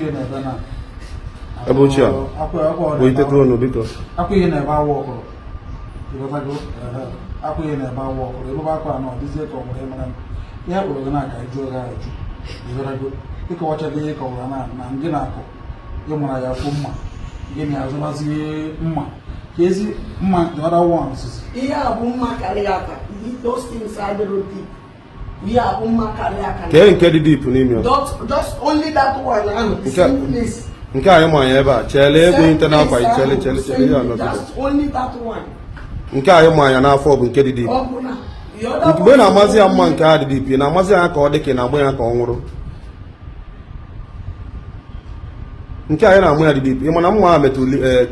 ihe na-ebe na Ebe ochie a? Akwa akwa ọ na-ebe Welitetụ ọnụ biko. Akwa ihe na-ebe awa ọkụrụ. Ịghọtago? Ehe. Akwa ihe na-ebe awa ọkụrụ. Ebebe akwa anọ dịzie ka ọ nwere mere ihe a kpọrọ gị na aka ịjụ gị ajụ. Ịghọtago? Ịkọwachago ihe ịkọwara na na ngị na akụ ịmara ya kwuo mma gị na azụbazie mma ka ezi mma the other ones. Ihe a bụ mma karịa aka. Those things adịrọ deep. Ihe a bụ mma karịa aka. Kee nke dị deep n'ime ya? Just only that one ahụ, the same place. Nke anyị manya ebe a, chele ego Same inte n'akwa place chele ahụ, chele same chele ihe anọ place. biko. Just only that one. Nke anyị manya n'afọ bụ nke dị deep. Ọ bụ na the other Mgbe ị one- na-amazi ya mma nke a dị deep, ị na-amazi ya ka ọ dị ka ị na-agba ya ka ọ nwụrụ. Nke anyị na-amụ ya dị deep, ị ma na mma a metụ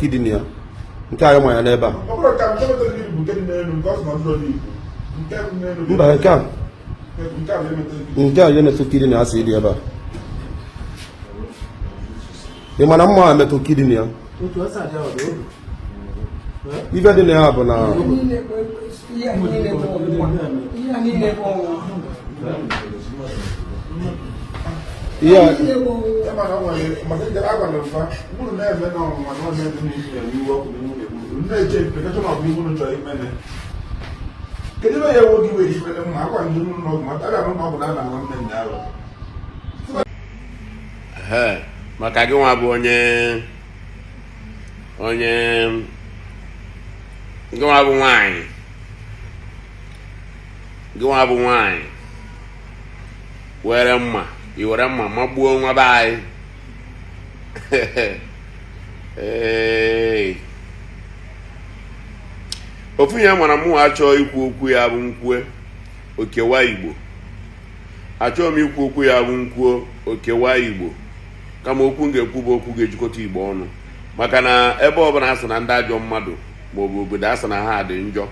kidney ya. Nke anyị manya n'ebe a. Ọ bụrụ ka nke metụrụ gị bụ nke dị n'elu, nke ọ sị na ọ dịrọ n'igbo. Nke dị n'elu bụ- Mba, nke a Nke a bụ emetụrụ gị. Nke a ihe na-eto kidney a sị dị ebe a. Ị ma na mma a metụ kidney ya. Otu esi adị ọ dị obi. Ife dị na ya bụ na Ihe niile bụ ihe a niile bụ ọnwụnwa. Ihe a niile bụ ọnwụnwa. ihe a Ihe niile bụ ọnwụnwa. Ya mana ọ nwere maka njem agwara m fa, unu na-eme na ọnwụnwa na ọ na-eme na unu na-ewe iwe ọkụ na unu na-egbu. Unu na-eche implication of ihe unu chọrọ imene. Kedu ebe ya ewe gị were imene mma? Agwa m gị n'ụlọ ọgwụ, maka abịa n'ụlọ ọgwụ na a na-ahụ nne m ya. Ee, maka gị nwa bụ onye onye gị nwa bụ nwaanyị, gị nwa bụ nwaanyị were mma, i were mma magbuo nwa be anyị. Ee, ofu ihe mara mụ achọọ ikwu okwu ya bụ nkwue okewa Igbo. Achọghị m ikwu okwu ya bụ nkwuo okewa Igbo, kama okwu m ga-ekwu bụ okwu ga-ejikọta Igbo ọnụ, maka na ebe ọbụla a sị na ndị ajọ mmadụ maọbụ obodo a sị na ha dị njọ,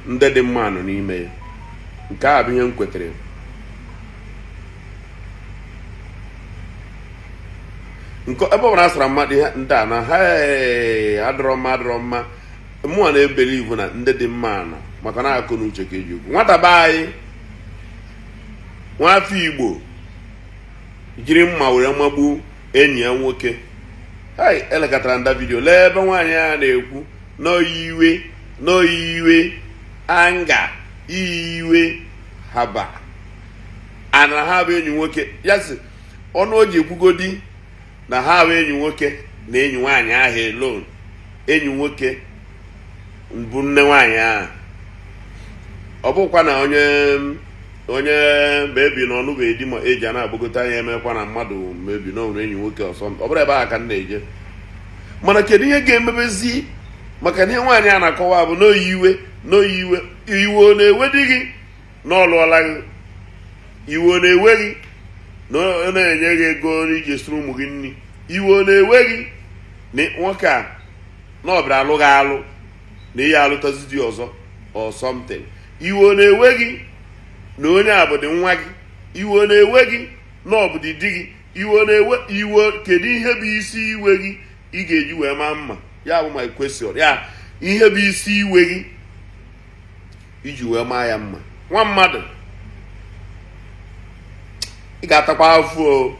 ndị dị mma nọ n'ime ya. Nke a bụ ihe m kwetere. Nke ebe ọbụla a sịra mmadụ ihe ndị a na ha adịrọ mma, adịrọ mma, mụnwa na-ebelieve na ndị dị mma nọ, maka na akọ na uche ka eji okwu. Nwata be anyị, nwafọ Igbo, jiri mma were magbu enyi ya nwoke. Hai, elekọtara nda video lee ebe nwaanyị a na-ekwu n'iwe n'iwe anga iwe haba ana ha bụ enyi nwoke ya si ọnụ o ji ekwugodi na ha bụ enyi nwoke na enyi nwaanyị ahụ alone, enyi nwoke bụ nne nwaanyị ahụ. Ọ bụkwa na onye onye mebi na ọnụ bụ edi ma eji a na-agbagota anya emekwa na mmadụ mebi na onwere enyi nwoke ọsọ. Ọ bụrụ ebe ahụ ka m na-eje, mana kedu ihe ga-emebezi? Maka na ihe nwaanyị a na-akọwa bụ n'oyi iwe n'oyi iwe. Iwe ọ na-ewe di gị na ọ lụọla gị? Iwe ọ na-ewe gị na ọ na-enye gị ego iji esiri ụmụ gị nri? Iwe ọ na-ewe gị na nwoke a na ọ bịara alụ gị alụ na ihe alụtazi di ọzọ or something? Iwe ọ na-ewe gị na onye a bụ dị nwa gị? Iwe ọ na-ewe gị na ọ bụ dị di gị? Iwe ọ na-ewe iwe? Kedu ihe bụ isi iwe gị ị ga-eji wee maa mma? Ya bụ my question. Ya ihe bụ isi iwe gị iji wee maa ya mma? Nwa mmadụ, ị ga-atakwa afụ o.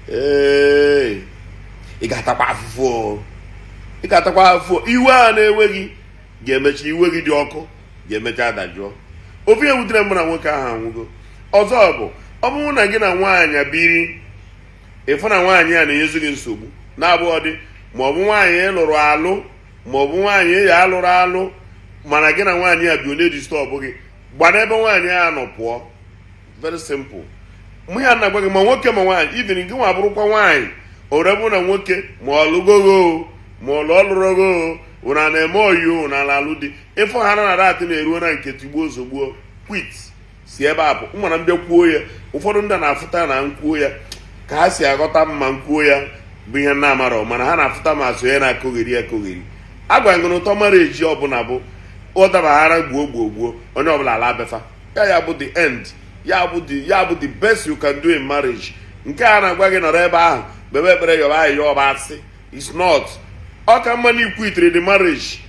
Ee, ị ga-atakwa afụfụ o. Ị ga-atakwa afụfụ. Iwe a na-ewe gị ga-emecha, iwe gị dị ọkụ ga-emecha adajụọ. Ofu ihe wutere m na nwoke ahụ anwụgo. Ọzọ bụ, ọ bụrụ na gị na nwaanyị biri, ịfụ na nwaanyị a na-enyezi gị nsogbu na-abụghị dị, ma ọ bụ nwaanyị ị lụrụ alụ, ma ọ bụ nwaanyị ya alụrụ alụ, mana gị na nwaanyị a bi, onye disturb gị, gba n'ebe nwaanyị a nọ pụọ. Very simple. Mụ ya na-agwa gị, ma nwoke ma nwaanyị, even gị nwa bụrụkwa nwaanyị, orebụ na nwoke ma ọ lụgogo ma ọ lụ ọlụrụgo, ụna na-eme oyi, ụna na-alụ di, ịfụ ha na dat na-eruo na nke tigbuo zogbuo, quit, si ebe a pụ. Mana mbịa kwuo ya, ụfọdụ ndị na-afụta na nkwuo ya ka ha si aghọta mma. Nkwuo ya bụ ihe na-amarọ, mana ha na-afụta ma so ya na-akọgheri akọgheri. Agwa gị na ụtọ mara eji ọbụla bụ ọ dabaghara gbuo gbuo gbuo, onye ọbụla ala befa ya. Ya bụ the end, ya bụ the best you can do in marriage. Nke a na-agwa gị nọrọ ebe ahụ kpebe ekpere, yọba ayịyọ, ọba asị is not. Ọ ka mma na ikwu itere the marriage,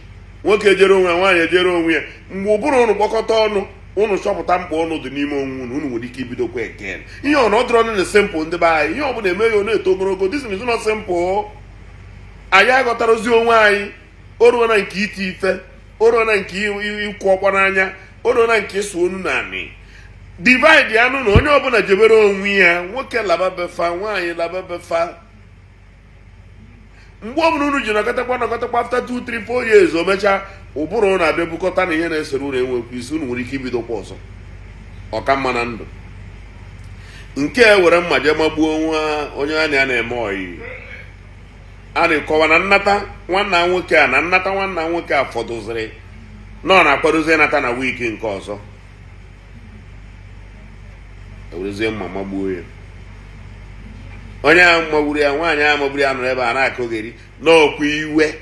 nwoke ejere onwe ya, nwaanyị ejere onwe ya. Mgbe ụbụrụ ụnụ kpọkọta ọnụ. Unu chọpụta mkpa ụnụ dị n'ime onwe unu, unu nwere ike ibidokwa again. Ihe ọ na ọ dịrọ na simple. Ndị be anyị, ihe ọ bụla eme ya ọ na-eto ogologo. This is not simple. Anyị aghọtarozi onwe anyị. O ruo na nke iti ife, o ruo na nke ịkwụ ọkpọ n'anya, o ruo na nke ịsụ onu na anị divide anụ na onye ọbụla jebere onwe ya. Nwoke laba befa, nwaanyị laba befa. Mgbe ọbụla unu ji nọkọtakwa nọkọtakwa, after 2 3 4 years, o mechaa, ụbụrụ unu abịa bukọta na ihe na-esere unu enwekwa isi. Unu nwere ike ibidokwa ọzọ. Ọka mma na ndụ nke e were mma jee magbuo nwa onye a na ya na-eme oyi. A na-ekọwa na nnata nwanna nwoke a na nnata nwanna nwoke a fọdụziri na ọ na-akwadozi ịnata na week nke ọzọ, ewerezie mma magbuo ya. Onye ahụ magburu ya, nwaanyị ahụ magburu ya, nọrọ ebe a na-akụgheri n'ọkwa iwe,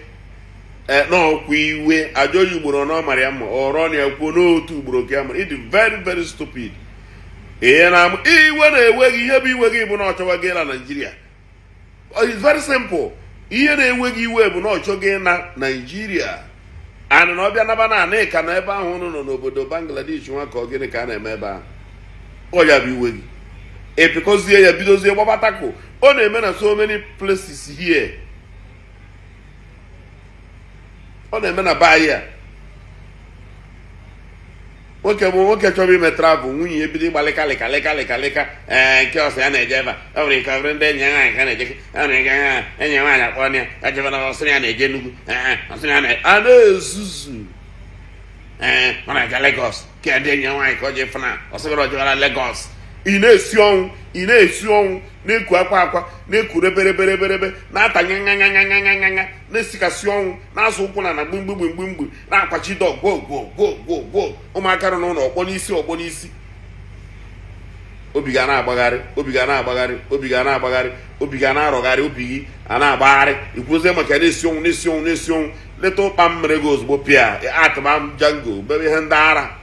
n'ọkwa iwe ajọ ya ugboro na ọ mara ya mma. Ọrọ na ya kwuo n'otu ugboro ka ya mara. Ịdị very very stupid. Ihe na iwe na-ewe gị, ihe bụ iwe gị bụ na ọ chọwa gị na Naijiria. It's very simple. Ihe na-ewe gị iwe bụ na ọ chọghị na Naijiria anụ na ọbịa naba na anị ka na ebe ahụ unu nọ n'obodo Bangladesh. Nwa ka ọ gịnị ka a na-eme ebe ahụ? Ọ ya bụ iwe gị. Epikozie ya, bidozie gbabatakụ. Ọ na-eme na so many places here. Ọ na-eme na be anyị a. Nwoke bụ nwoke chọrọ ime travel, nwunye ya ebido ịgba lịka lịka lịka lịka lịka. Ee, nke ọsọ ya na-eje ebe a, ọ nwere ike ọ bụrụ ndị enyi ya nwaanyị ka na-eje. Ọ nwere ike enyi ya nwaanyị akpọ ya ejebe na ọsị ya na-eje Enugu. Ee, ọsị ya a na-ezuzu. Ee, ọ na-aga Lagos ka ndị enyi ya nwaanyị ka ọ jee fana. Ọ sịgara ọ jewara Lagos. Ị na-esi ọnwụ, ị na-esi ọnwụ, na-eku akwa akwa, na-eku reberebereberebe, na-atanye nya, na-esikasị ọnwụ, na-azụ ụkwụ na na gbimgbi gbimgbi, na-akwachi dọ gwo gwo gwo gwo gwo. Ụmụaka nọ n'ụlọ, ọkpọ n'isi, ọkpọ n'isi. Obi ga na-agbagharị, obi ga na-agbagharị, obi ga na-agbagharị, obi ga na-arọgharị, obi gị a na-agbagharị. Ikwuzie maka na-esi ọnwụ, na-esi ọnwụ, na-esi ọnwụ. Leta ụkpa mmiri gị ozugbo, pịa atụma jango bebe ihe ndị ara.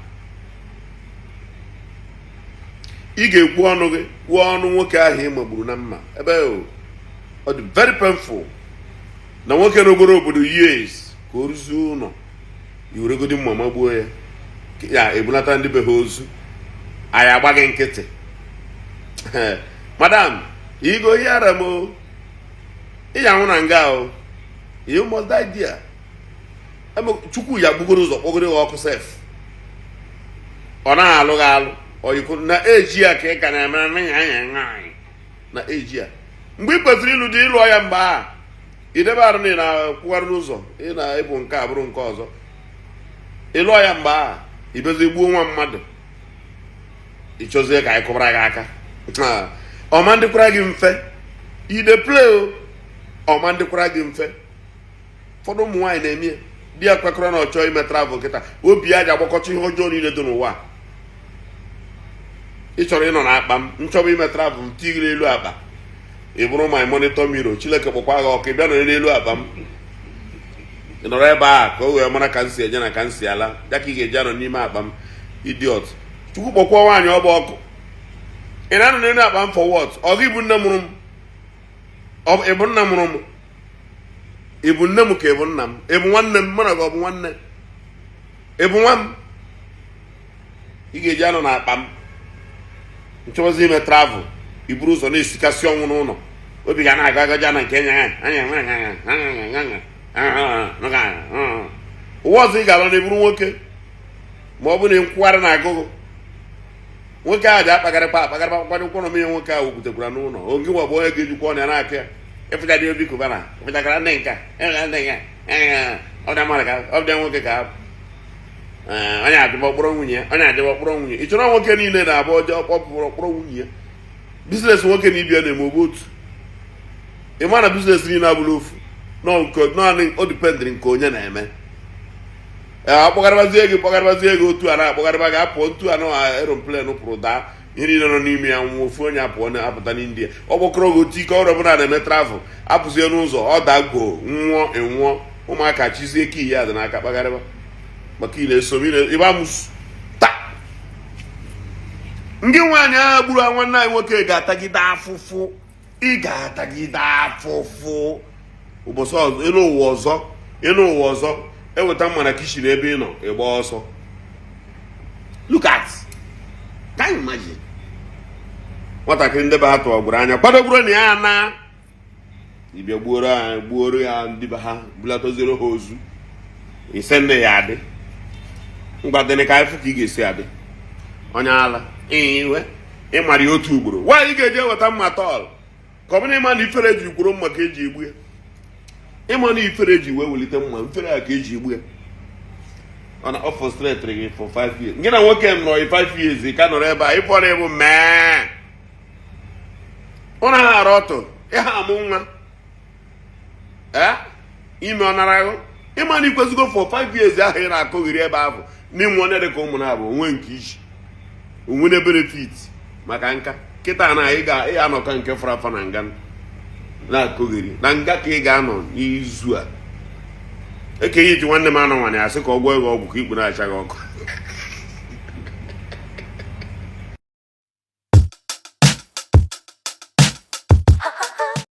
Ị ga-ekwu ọnụ gị, kwuo ọnụ nwoke ahụ ị magburu na mma ebe ọ dị very painful na nwoke nọgoro obodo years ka o ruzie ụlọ, iweregodi mma magbuo ya. Ya ebunata ndị be ha ozu, anyị agba gị nkịtị. Madam, you go hear am o. Ị ya anwụ na nga o. You must die there. Chukwu ya gbugoro ụzọ kpọgoro gị ọkụ sef. Ọ naghị alụ gị alụ oyikwu na eji ya ka ị ka na-eme anya nwaanyị na eji ya mgbe ị kwesịrị ịlụ di, ịlụọ ya. Mgbe a idebe arụ na ị na-akwụgharị n'ụzọ, ị na-ebu nke a bụrụ nke ọzọ. Ịlụọ ya mgbe a ibezi gbuo nwa mmadụ, ịchọzie ka anyị kụbara gị aka. Ọma ndịkwara gị mfe ide play o. Ọma ndịkwara gị mfe. Ụfọdụ ụmụ nwaanyị na-eme ya. Di ya kwekọrọ na ọ chọọ ime travel kịta, obi ya ji agbakọcha ihe ọjọọ niile dị n'ụwa. Ị chọrọ ịnọ n'akpa m, nchọba ime travel, m tigiri elu akpa. Ị bụrụ my monitor mirror. Chineke kpọkwa gị ọkụ. Ị bịa nọrọ n'elu akpa m, ị nọrọ ebe a ka o wee mara ka m si eje na ka m si ala ya, ka ị ga-eji anọ n'ime akpa m. Idiot. Chukwu kpọkwa nwaanyị ọgba ọkụ. Ị na-anọ n'elu akpa m for what? Ọ gị bụ nne mụrụ m? Ị bụ nna mụrụ m? Ị bụ nne m ka ị bụ nna m? Ị bụ nwanne m? Mụ na gị ọ bụ nwanne? Ị bụ nwa m? Ị ga-eji anọ n'akpa m nchọbazi ime travel, i buru ụzọ na-esikasị ọnwụ n'ụlọ, obi ga na-aga agaja na nke nya anya. Ụwa ọzọ ị ga-alọ na-eburu nwoke, ma ọ bụ na nkwụgharị na agụgụ nwoke ahụ ji akpagharịkpa akpagharịkpa kwado ụkwụ na ihe nwoke ahụ kwutekwara n'ụlọ oge nwa bụ onye ga-ejikwa ọnụ ya n'aka ya. Ịfụcha dị obi kubana ịfụchakara ndị nka ndị nka ọbịa mmadụ ka ọbịa nwoke ka onye adịba ọkpọrọ nwunye ya, onye adịba ọkpọrọ nwunye. Ị chọrọ nwoke niile na-abụ ọjọọ kpọpụrụ ọkpọrọ nwunye ya. Business nwoke na ibia na-eme ogbu otu. Ị ma na business niile abụrụ ofu naanị o dependịrị nke onye na-eme. Akpọgarịbazie gị, kpọgarịbazie gị otu a na-akpọgarịba gị apụọ ntu anọ. Aeroplane pụrụ daa, ihe niile nọ n'ime ya nwụọ. Ofu onye apụọ apụta n'India, ọ gbakọrọ gị otu ike ọrụ ọbụla na-eme travel, apụzie n'ụzọ, ọ daa gwoo, nwụọ, enwụọ. Ụmụaka chizie key ya dị n'aka kpagharịba maka ị na-eso ịba amụsụ taa. Ndị nwaanyị agha gburu nwanne anyị nwoke ga-atagide afụfụ. Ị ga-atagide afụfụ ụbọchị ọzọ, ịnụ ụwa ọzọ, ịnụ ụwa ọzọ. Eweta mma na kitchen ebe ị nọ, ịgba ọsọ. Look at Nwatakịrị ndị be ha tụọ anya kwadogburu na ya na ịbịa gbuoro ya, gbuoro ya ndị be ha, bulataziere ha ozu. Ise nne ya adị mgbadịnị ka anyị fụ ka ị ga-esi adị. Onye ala iwe ịmara ya otu ugboro, nwaanyị ga-eje weta mma tọl ka ọ bụrụ ịma na ifere ji kwuru mma ka eji egbu ya, ịma na ifere ji wee welite mma, mfere ya ka eji egbu ya. Ọ na ọ frustrate gị for 5 years. Gị na nwoke m nọ 5 years, ị ka nọrọ ebe a ịfọrọ ịbụ mee ụra ha arụ ọtụ ịha amụ nwa ee ime ọ nara ahụ. Ịma na ikwezigo for 5 years ahụ ị na-akụghịrị ebe ahụ n'inwe onye dị ka ụmụ na-abụ onwe nke iji onwe na benefit maka nka kịta na ị ga-anọkọ nke fara afa na nga na-akụghịrị na nga ka ị ga-anọ n'izu a. Ekenye iji nwanne m anọ nwanyị asị ka ọ gwọọ gị ọgwụ ka ikpu na-acha gị ọkụ.